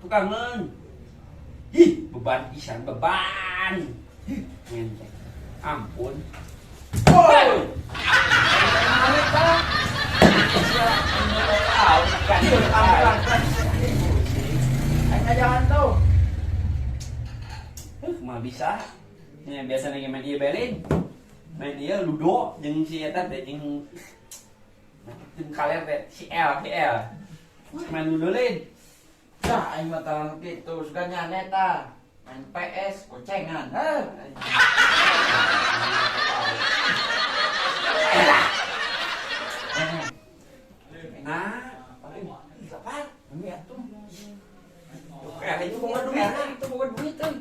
Tukangan. Ih, beban pisan, beban. Ih, ngenteng. Ampun. Woi. Aing tuh. Mah bisa. Ya, biasa lagi main ieu belin. Main ieu ludo jeung si eta teh jeung jeung kaler teh si L, si L. Main ludo lain. Dah aing mah tahan kitu suka nyane ta. Main PS gocengan. Heuh. Nah, kapan? Ini atuh. Kayak Itu boga duit, itu boga duit euy.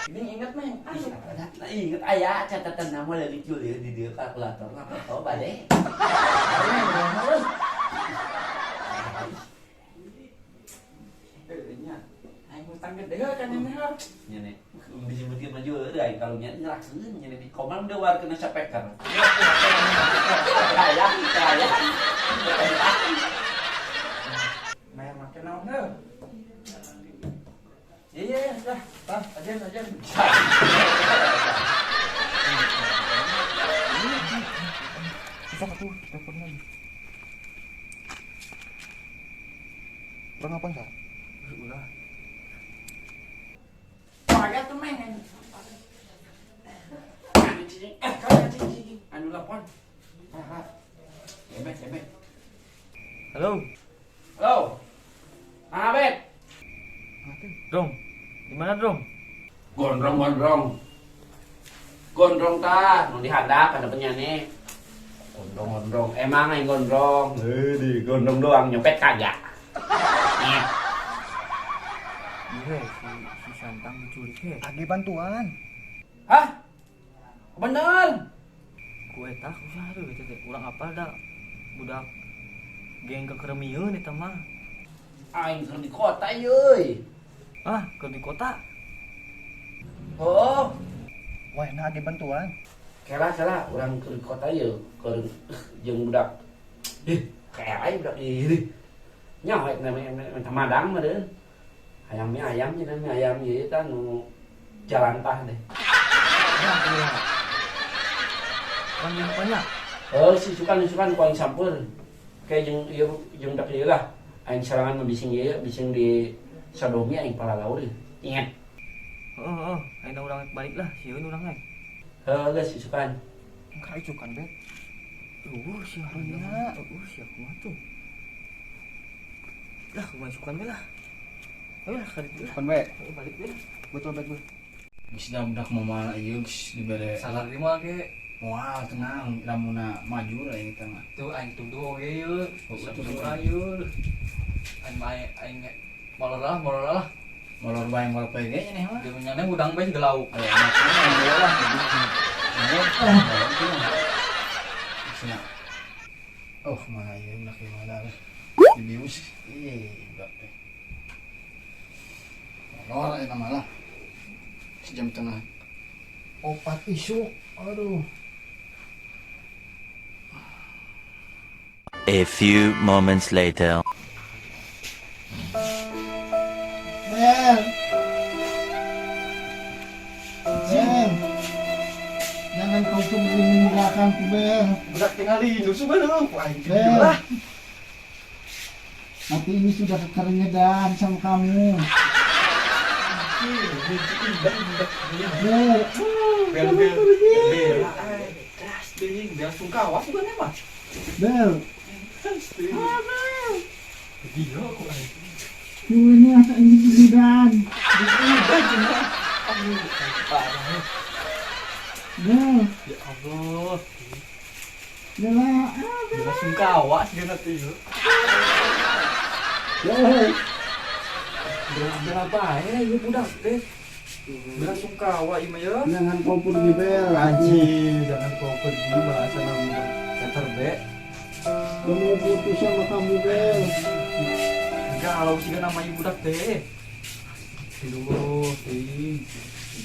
Ini inget mah. Aduh. Nah, inget aya catatan nama leutik jul di dieu kalkulator mah foto bade. Aing utang gede kan ini heuh. Nya nih, disebutkeun mah jul euy aing kalunya ngerakeun nya di komang deui war kena sapeker. Kaya, kaya. Main make naon heuh? Iya, iya, dah. Tah, ajen, ajen. Susah atuh, telepon lagi. Kurang apa enggak? Ulah. Pakai tuh meng. Anu cicing, kan cicing. Anu lapon. Ebet, ebet. Halo, Halo. Ah, Bet. Dong. Di mana, Dong? Gondrong, gondrong. Gondrong ta, nu dihandap ada penyane. Gondrong, gondrong. Emang aing gondrong. Heuh, di gondrong doang nyopet kagak. Nih. Iya, si Santang diculik he. Agi bantuan. Hah? Bener. Ku eta usaha tuh gitu teh. Urang apal da budak geng kekeremieun eta mah. Aing keur di kota euy. Ah, keur di kota. Oh, Wah, nah agi bantuan. kela kela urang keur di kota ieu keur jeung budak. Ih, kayak aing budak ieu. Nyaho eta mah madang mah deui. Hayang mie ayam cenah mie ayam ieu tah nu jalan tah deh. Ya, kan jeung banyak. Oh, si sukan sukan ku aing sampeur. Kayak jeung ieu jeung budak ieu lah. Aing serangan mah bising ieu, bising di sodomi aing palalaur. Ingat. Heeh, heeh. Ayeuna urang balik lah, sieun urang ge. Heuh geus isukan. Enggak icukan, Bet. Sia Iya. Sia kumaha tuh? Lah, kumaha isukan we lah. Ayo lah, ka ditu lah. Icukan we. Ayo balik we lah. Betul, betul. Geus da budak moal ieu geus dibere Salah di mah ge. Moal tenang lamunna maju lah ini teh mah. Tuh aing tunduh oge yeuh. Oh, Tunduh betul. ayeun. Aing mah aing molor lah, molor lah. Molor bae molor poe ge nya mah. Jeung nyane udang bae segala lauk. Aya enak molor lah. Molor molor kieu. Cenah. Oh, mah ieu budak ieu mah lah. Dibius. Ih, budak teh. Molor eta mah lah. Sejam tengah. 4 isuk. Aduh. A few moments later. Bel. Bel. Jangan kau pergi meninggalkanku, Bel. Budak tingali nu sugan ku aing Bel. lah. Hati ini sudah kekerenyedan sama kamu. Bel. Bel bel bel. Keras teuing, bel sungkawa sugan mah. Bel. Gila ku aing. Ini asa ini kegedean. Udah cenah. Aduh, parah. Bel. Ya Allah. Bel. Ah, Bela sungkawa sigana teh ieu. Bel. Bela bae ieu budak teh. Bela sungkawa ieu mah ya. Jangan kau pergi, Bel. Anjir, jangan kau pergi bahasa nama teter be. Gak mau putus sama kamu, Bel. Galau sih nama ibu budak teh. Aduh, teh.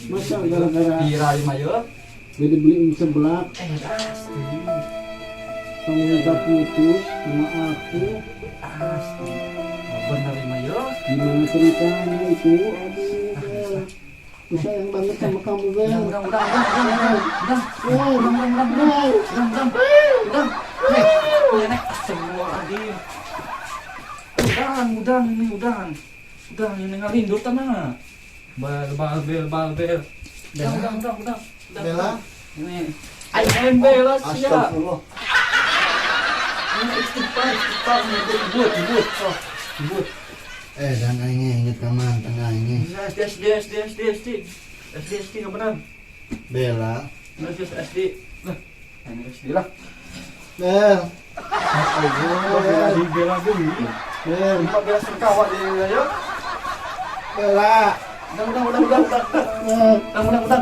Masa gara-gara Pira ieu mah ya? beda beliin seblak Eh, pasti. Kamu minta putus sama aku. Asli. Bener mah yo. Gimana ceritanya itu? Aduh, Bel. Aku sayang banget sama kamu, Bel. Udah, udah, udah, udah, udah. Bel, Udah, udah, udah. Bel. Udah, udah. Udah. Nek, nek, astagfirullahaladzim. Udahan, udahan ini, udahan. Udah, ini ngalindur tanah. Bal, bal, bel, bal, bel. Udah, udah, udah, udah. Udah. Bella. Ini. Aing bela sia. Astagfirullah. Ini istighfar, istighfar, nyebut, nyebut, nyebut, sok, nyebut. Eh, dan aing inget ka mantan aing. SD, SD, SD, SD, SD, SD, SD, nggak benar. Bella. Nggak, SD, SD. Lah, ini SD lah. Bel. Allah, bela di bela bumi. Bel. Empat bela sengkawa di ya. Bella. Udah, udah, udah, udah, udah, udah, Bel. udah, udah, udah.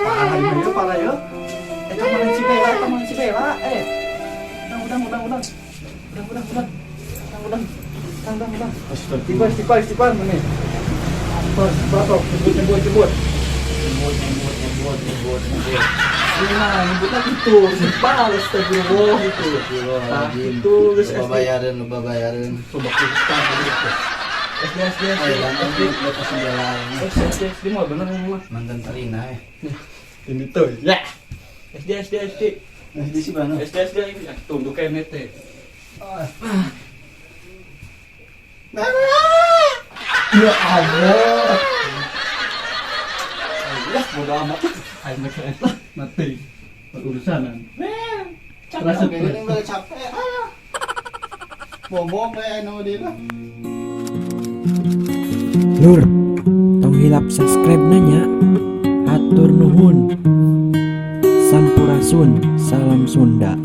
Parah ya, parah ya. Eh, teman si Bella, teman si Bella, eh. Udah, udah, udah, udah. Udah, udah, udah. Udah, udah. Udah, udah, udah. Astagfirullah. Istighfar, istighfar, istighfar, ini. Istighfar, istighfar, sok. Nyebut, nyebut, nyebut. Nyebut, nyebut, nyebut, nyebut, nyebut. Nah, nyebutnya gitu. Istighfar, astagfirullah gitu. Nah, itu geus Lupa SD. bayarin, lupa bayarin. Coba kita gitu. SD, SD, SD, Eh, dan SD. aing lepas Bella aing. SD, SD, SD mah bener ini mah. Mantan Tarina eh. Ini tuh, ya. SD, SD, SD. Nah, di si mana? SD, SD ini ya, tunduk kayak nete. Bella. Ya Allah. Ya, bodo amat. Aing mah keren lah, mati. Berurusanan. Capek, Rasa oke, ini Bella capek. Ah. Bobo bae anu di lah. Lur, tong hilap subscribe nanya. Hatur nuhun. Sampurasun, salam Sunda.